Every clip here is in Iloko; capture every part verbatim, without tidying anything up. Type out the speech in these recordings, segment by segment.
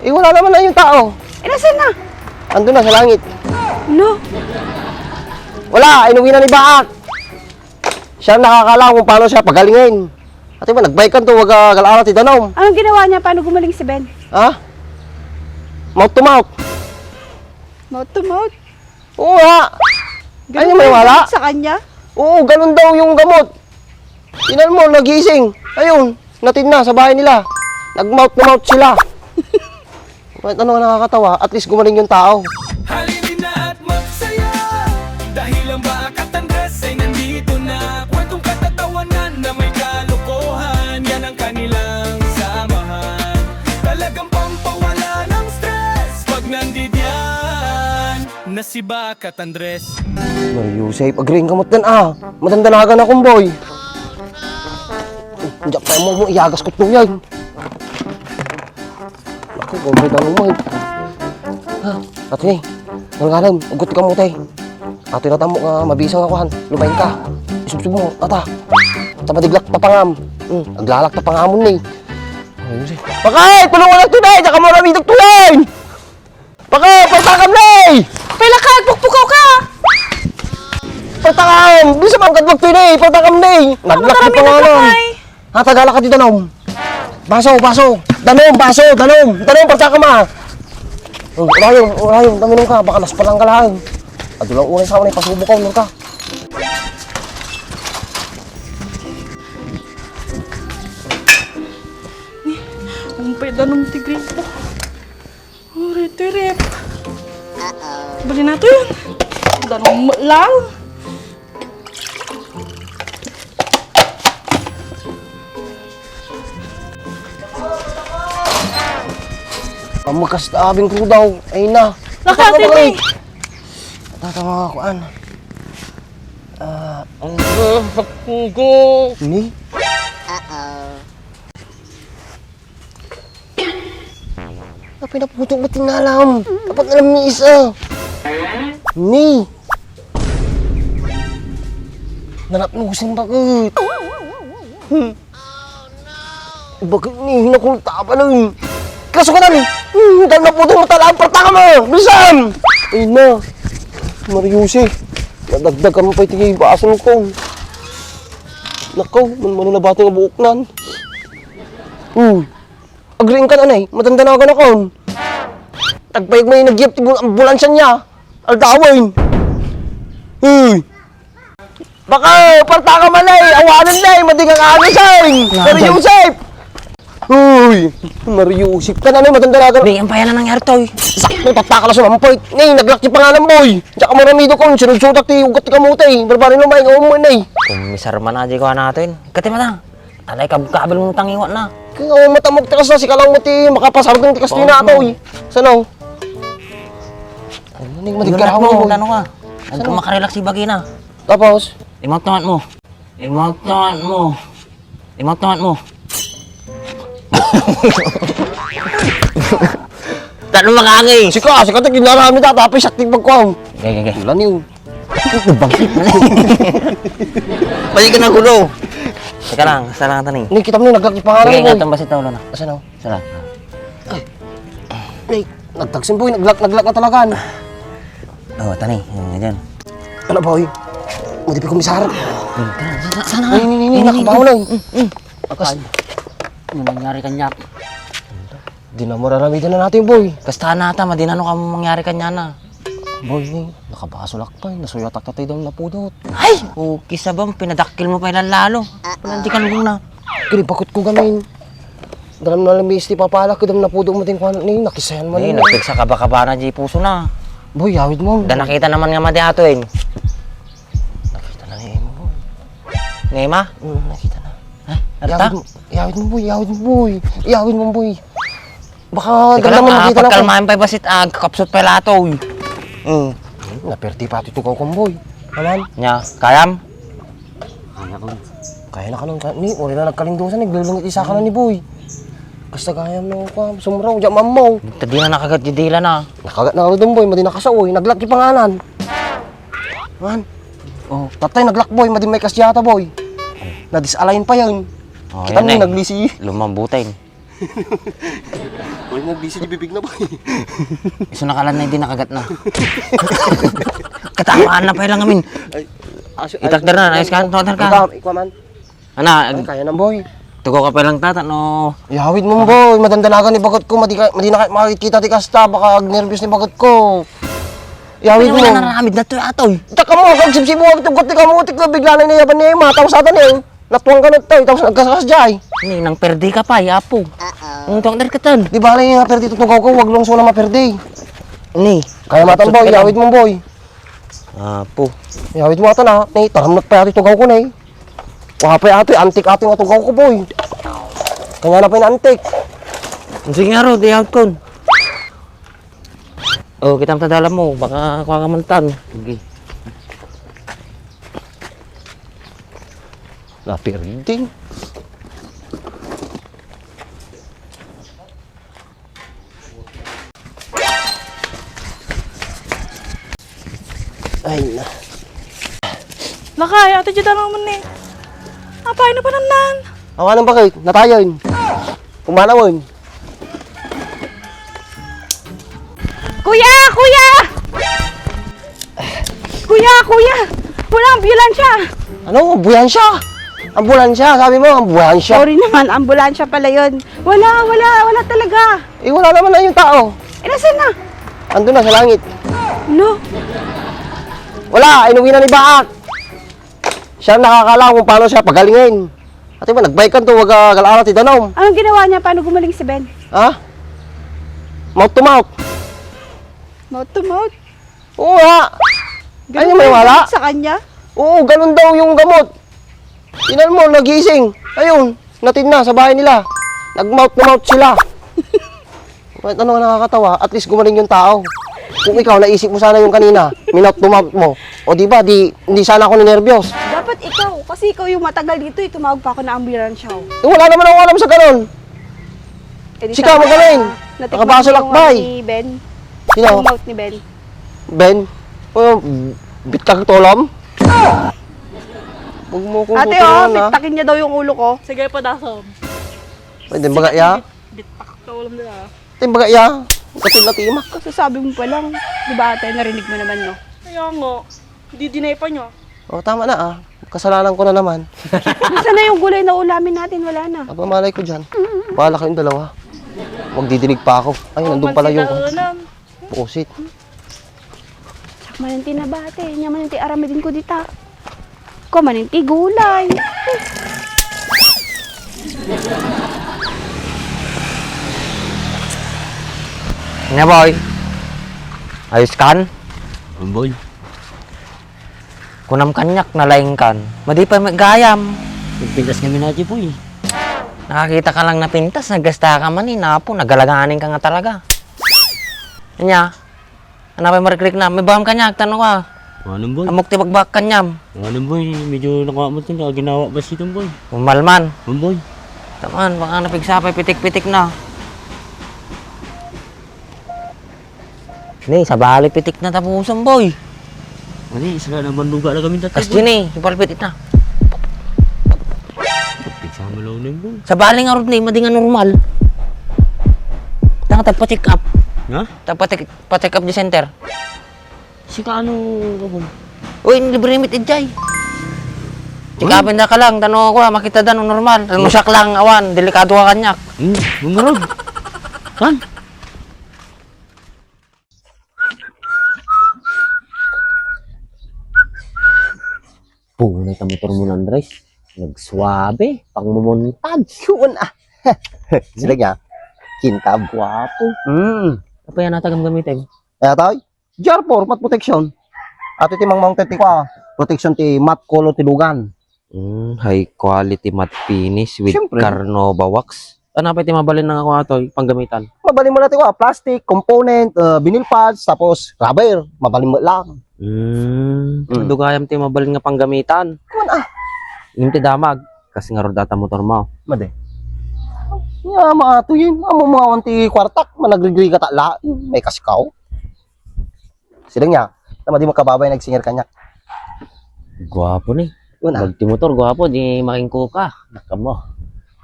Eh, wala naman na yung tao. Eh, nasaan na? Ando na sa langit. No? Wala, inuwi na ni Baak. Siya nakakaalam kung paano siya pagalingin. Ate ba, nagbaykan to, wag, ah, galara ti danum. Anong ginawa niya? Paano gumaling si Ben? Ha? Mouth to mouth. Mouth to mouth? Oo nga. Ganun Ayaw mo yung maniwala? Sa kanya? Oo, ganun daw yung gamot. Tinan mo, nagising. Ayun, natin na sa bahay nila. Nag-mouth to mouth sila. Kahit ano nga nakakatawa, at least gumaling yung tao. Halina at magsaya. Dahil ang Baak at Andres ay nandito na. Kwentong katatawanan na may kalokohan. Yan ang kanilang samahan. Talagang pampawala ng stress pag nandidiyan na si Baak at Andres. Maria Jose, agree ka met, ah. Madandanagan ako, boy. Diyak tayo mo, mo, iyagas ko tuloy. Ako, bombay ka mo, eh. Ha? Ate, ngalngalam, ugot ka mo, te. Ate, nata mo nga, mabisang ako, han. Lumain ka. Isubsub mo, ata. Sa madiglak, tapangam. Hmm, aglalak, tapangamon, eh. Ayun, eh. Pakay, tulungan na to, eh. Diyak ka mo, ramidok to, eh. Pakay, partakam, eh. Pila ka, agpukpukaw ka. Partakam, bisa man kadwag to, eh. Partakam, eh. Naglak, taramidok ka, eh. Ha, tagala ka ti danum. Baso, baso. Danum, baso, danum. Danum, partakam, ah. Oh, urayom, urayom, taminum ka. Baka naspalan ka lang. Adu lang unay sa unay, pasubo ka, unay ka. Ang pay danum ti gripo. Urit, urit. Bali na to yun. Danum lang. Ang makas abing ko daw. Ay na. Naka, Ate May. Tata, mga kuan. Ah, ang sakto. Ni? Uh-oh. Pinaputok mo tinalam. Dapat na lang may isa. Ni. Nanatnusin bakit? Hmm. Bakit ni hinakultapan nun? Kasukatan! Hmm, dahil naputol mo talaga ang partaka mo! Bisan! Ay na! Mariusi! Nadagdagan mo pa iti baso ko. Nakaw, man, man, nabati nga buoknan. Hmm. Agriin ka na, nay. Madandanagan ako. Tagpayag may nagyap ti bul-, ambulansya niya. Aldawen. Uy. Baka, parta ka man, nay. Awanan, nay. Madingang agas, ay. Nada. Mario Joseph. Uy. Mario Joseph. Ka na, nay. Madandanagan. Di, ang payanan ng Ertoy. Sakto, tatta ka na sumampoy. Nay, naglak ti pangalan, boy. Diyak ka maramido ko. Sinudsutak ti ugat ti kamote. Barbari no, may nga umay, nay. Kumisar man, adi ko, anatin. Kati mata. Alay, kab-, kabel mo tangiwa na. Kaya nga, matamog ti kasla, sika lang mo ti makapasarog ti kasla na ato, eh. Sano? Ano, ning madigkaraw mo, ano ka? Ano ka makarelax si Bagina? Tapos? Imot-imot mo. Imot-imot mo. Imot-imot mo. Tano makangis? Sika, sika, ta ginarami ta, tapos siya ti pagkuhaw. Okay, okay, okay. Wala niyo. Bangkit na. Balik ka na, gulo. Teka lang, saan lang, Tani? Ni, kita mo ni, naglak ti pangalan mo, eh. Sige, ingatan ba si Taulo na? Asan, oh? Saan? Ay. Ni, nagtagsin, boy. Naglak, naglak na talaga, ano? Oh, Tani. Yung, yan. Ano, boy? Madipi komisar. Hmm, tara, sa-, sa-, sana nga? Ni, ni, ni, ni, nakabaw na, eh. Mm, mm. Akas. Ano nangyari kanya? Di na mararamidan na natin, boy. Kasta na ata, madinano ka mangyari kanya na. Boy, eh, nakabasolak pa, eh. Nasuyatak ka tayo daw napudot. Ay! O, kisa bang pinadakkel mo pa ilan lalo? Wala, di ka lugong na. Kini bakit ko gamin? Dalam na lang misti papala, kidam napudot mo din kuwan, ni nakisayan man. Eh, nagpigsa ka ba ka ba na di puso na? Boy, yawid mo. Da nakita naman nga madi ato, eh. Nakita na ni Emo, boy. Ni Emma? Mm, nakita na. Ha? Arta? Yawid mo, yawid mo, boy, yawid mo, boy. Yawid mo, boy. Baka teka lang, ah, makita na ko. Pagkalmahan pa yung basit, ah, kapsot pa yung lato, uy. Mm. Naperte pa ito ikaw kong boy. Aman? Nya, kayam? Kaya ko. Kaya na ka nun. Kaya, ni, uri na nagkalindusan, naglulungit isa ka na ni boy. Kasta kayam no, kwa, sumraw, diya mamaw. Tadi na nakagat di dila na. Nakagat na ka dun, boy, madi nakasaoy. Naglak yung pangalan. Man. Oh. Tatay, naglak, boy, madi may kasyata, boy. Nadis-align pa yun. Oh, kita yan mo, eh. Naglisi. Lumambutin. Uy, nagbisi di bibig na, boy. Isu na kalan na, hindi nakagat na. Katawan na pa lang amin. Ay, aso, Itakder na, ayos ka, itakder ka. Ikaw, ikaw man. Ana, Ay, kaya na, boy. Tugaw ka pa lang, tata, no? Ihawid mo, boy. Madandanagan ni bagot ko. Madi ka, madi na ka makikita ti kasta. Baka agnerbios ni bagot ko. Ihawid mo. Wala na ramid na to, atoy. Ita ka mo, agsipsibo, agtugot ti kamutik ko. Bigla na inayaban ni Emma. Tapos ata ni, natuang ka na to. Tapos nagkaskas jay. Ni, nang perdi ka pa, yapo. Ang tuang darkatan. Di ba, nga perdi tutugaw ko. Wag lang suna maperdi. Ni. Kaya matan, boy. Ihawid mo, boy. Apo. Ihawid mo ata na. Ni, taramnak pa yata tugaw ko na eh. Wapay ato, antik ato nga tugaw ko, boy. Kanya na pa yung antik. Sige nga, Rod, iyawat kon. Oh, kita mo tadala mo. Baka kuha ka man tan. Sige. Napirding. Ay, na. Lakay, ate, dyan lang mo ni. Apay na panannan? Awa nang bakit? Natayan. Pumanawon. Kuya! Kuya! Kuya! Kuya! Wala, ambulansya! Ano? Ambulansya? Ambulansya? Sabi mo, ambulansya? Sorry naman, ambulansya pala yun. Wala, wala, wala talaga. Eh, wala naman na yung tao. Eh, nasaan na? Ando na sa langit. No? Wala, inuwi na ni Baak. Siya nakakaalam kung paano siya pagalingin. Ate ba, nagbaykan to, wag, ah, galara ti danom. Anong ginawa niya? Paano gumaling si Ben? Ha? Mouth to mouth. Mouth to mouth? Oo nga. Ganun Ayun, may ba yung wala? gamot sa kanya? Oo, ganun daw yung gamot. Tinan mo, nagising. Ayun, natin na sa bahay nila. Nag-mouth to mouth sila. Kahit ano nga nakakatawa, at least gumaling yung tao. Kung ikaw, naisip mo sana yung kanina, minouth to mouth mo. O di ba, di, hindi sana ako ninervyos. Dapat ikaw, kasi ikaw yung matagal dito, eh, tumawag pa ako na ambulansya, oh. Eh, wala naman akong alam sa ganun. Eh, di Sika, tama magaling. na. Natikman Nakabaso mo yung lakbay. ano ni Ben? Sino? Yung mouth ni Ben. Ben? Oh, bitak tolam? Huwag mo kong Ate, oh, tuturuan, ah. Bitakin niya daw yung ulo ko. Sige, padasom. Pwede ba, ya? Bit-, bitak tolam nila. Timbaga iya, katil na timak. Kasasabi mo pa lang. Di ba, ate, narinig mo naman, no? Kaya nga, didinay pa niya. O, tama na, ah. Kasalanan ko na naman. Nasaan na yung gulay na ulamin natin? Wala na. Apa, malay ko dyan. Bahala kayong dalawa. Magdidilig pa ako. Ay, nandun pala yung Mansitan na. Pusit. Sakmanan ti nabati, nya manen ti aramidin ko dita. Kumanen ti gulay. Nya, boy? Ayos kan? Boy. Kunam kaniak, nalaing kan. Madi pay met gayam. Nagpintas kami na, boy. Nakakita ka lang napintas, naggasta ka man, eh, napo, nagalaganing ka nga talaga. Nya, Ano pay marikrik na? May bagam kaniak, tano ka. Ano, boy? Amok ti bagbak kaniam. Ano, boy? Medyo nakuha mo ito, ginawa ba siya, boy? Umalman. Ano, boy? Taman, baka napigsa pay pitik-pitik na. Ni, sabali pitik na tapusan, boy. Ani, isa na naman luga na kami tatay, Kas boy. Ni, ipalpitik na. Pigsa mo lang na, boy. Sabali nga rod ni, madi nga normal. Tanga, tagpa-check up. Ha? Tagpa-check, pa-check up di center. Sika ano, Kabong? Uy, libre mit ijay. Uy. Check-upin da ka lang, tano ko, makita da no normal. Tano siak lang, awan, delikado ka kaniak. Hmm, bumarog. Kan? Punay ka motor mo, Andres. Nagsuabe, pang mumontag. Yun ah. Sila niya. Kintab. Guwapo. Hmm. Apa yan ata gamgamitin? Kaya tayo? G R four, mat protection. Ato ti mangmangted ti kwa, protection ti mat color ti dugan. Mm, high quality matte finish with Siyempre. Carnauba wax. Ano pa iti mabalin nga kuha to, panggamitan? Mabalin mo lang ti kwa, plastic, component, uh, vinyl pads, tapos rubber. Mabalin mo lang. Mm, Mm. Dugayam ti mabalin nga panggamitan. Kuman ah. Yung ti damag, kasi nga rodata motor mo. Made. Nga, maato yun. Amo mga awan ti kwartak, managrigrigata la, may kasikaw. Sila niya, tama di makababay nagsinger kaniak. Guwapo ni. Yun ah. Pag ti motor, guwapo, di makingko ka. Nakamo.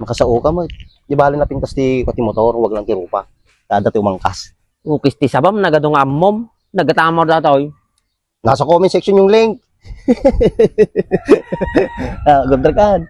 Makasao ka mo. Di bali na pintas ti, ti motor, wag lang ti rupa. Kada ti umangkas. Ukis ti sabam, nagadu nga ammom. Nagataam datoy. Nasa comment section yung link. Ah, gabdrakan.